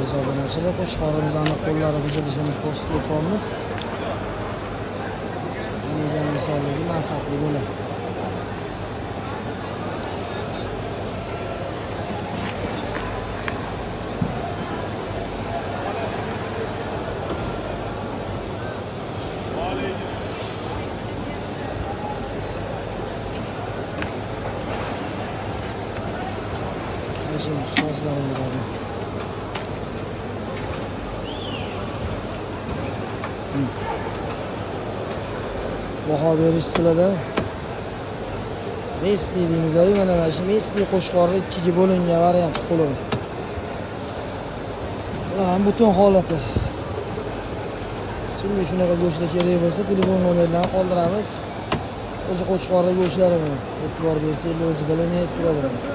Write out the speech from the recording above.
Aziz obunachilar, qo'chqorimizni qo'llari buzilishini ko'rsatib o'tyapmiz. Yegan insonlarga manfaatli bo'ladi. Şimdi ustozlarim bo'ladi. Baho berish sizlarda Mesli deymiz, mana shu Mesli qo'chqorni ikkiga bo'lingan variant qo'li. Bular ham butun holati. Kimga shunaqa go'shtlar kerak bo'lsa, telefon nomerlarini qoldiramiz. O'zi qo'chqorning go'shtlari buni. E'tibor bersanglar o'zi bilinib turadi.